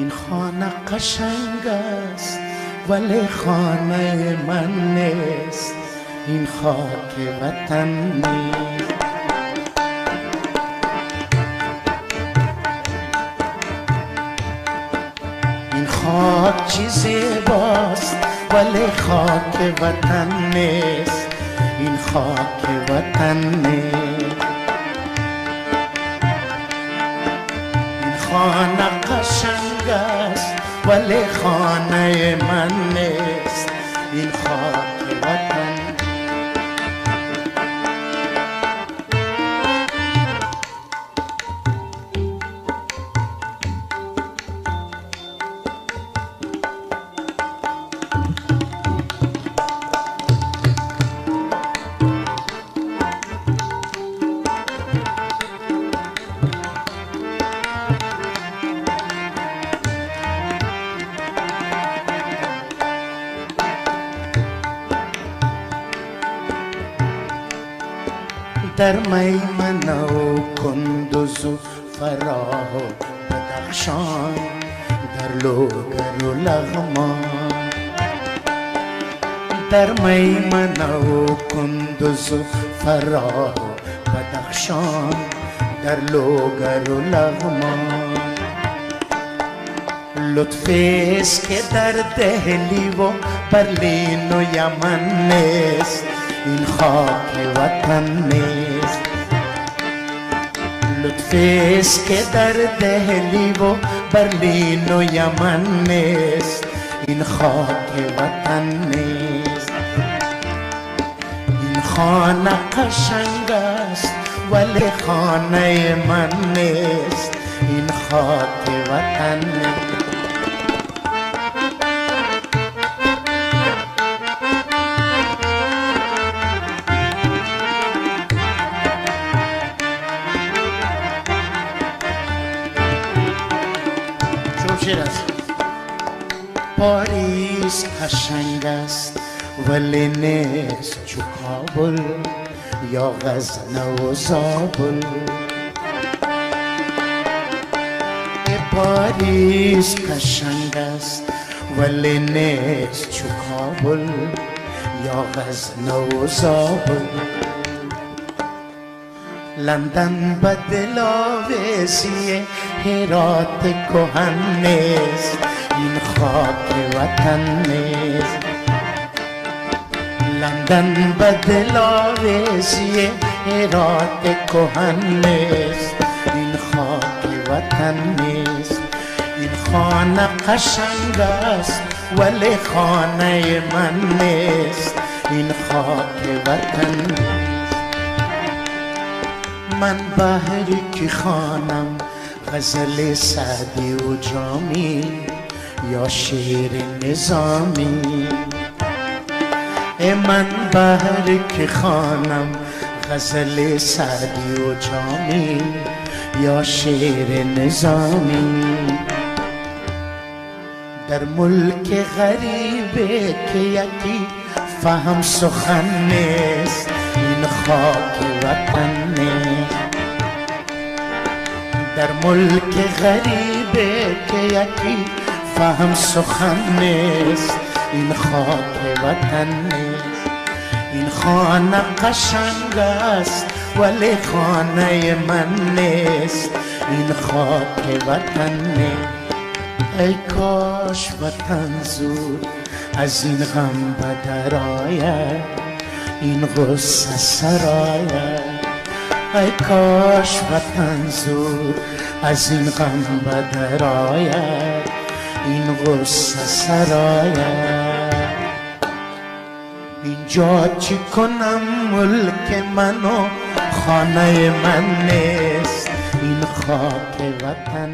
ин хона қашанг аст, вале хонаи ман нест, ин хоки ватан нест. Ин хок чӣ зебост, вале хоки ватан нест, ин хоки ватан нест. Ин хона қашанг аст, вале хонаи ман нест, ин хоки ватан. Дар Маймана ву Кундузу Фароҳу Бадахшон, дар Лугару Лағмон. Дар Маймана ву Кундузу Фароҳу Бадахшон, дар Лугару Лағмон. Лутфест ки дар Деҳливу Берлину Яман нест, ин хоки ватан нест. Лутфест ки дар Деҳливу Берлину Яман нест, ин хоки ватан нест. Ин хона қашанг аст, вале хонаи ман нест, ин хоки ватан нест. Порис қашанг аст, вале нест чу Кобул ё Ғазнаву Зобул. Порис қашанг аст, вале нест чу Кобул ё Ғазнаву Зобул. Лондон ба диловези Ҳирот кӯҳан нест, ин хоки ватан нест. Лондон ба диловези Ҳирот кӯҳан нест, ин хоки ватан нест. Ин хона қашанг аст, вале хонаи ман нест, ин хоки ватан нест. Ман баҳри ки хонам ғазали Саъдиву Ҷомӣ ё шеъри Низомӣ. Ман баҳри ки хонам ғазали Саъдиву Ҷомӣ ё шеъри Низомӣ. Дар мулки ғарибе ки яке фаҳм сухан нест, ин хоки ватан нест. Дар мулки ғарибе ки яке фаҳм сухан нест, ин хоки ватан нест. Ин хона қашанг аст, вале хонаи ман нест, ин хоки ватан нест. Эй кош ватан зуд аз ин ғам ба дар ояд, ин ғусса сарояд. Эй кош ватан зуд аз ин ғам ба дар ояд, ин ғусса сарояд. Инҷо чӣ кунам, мулки ману хонаи ман нест, ин хоки ватан.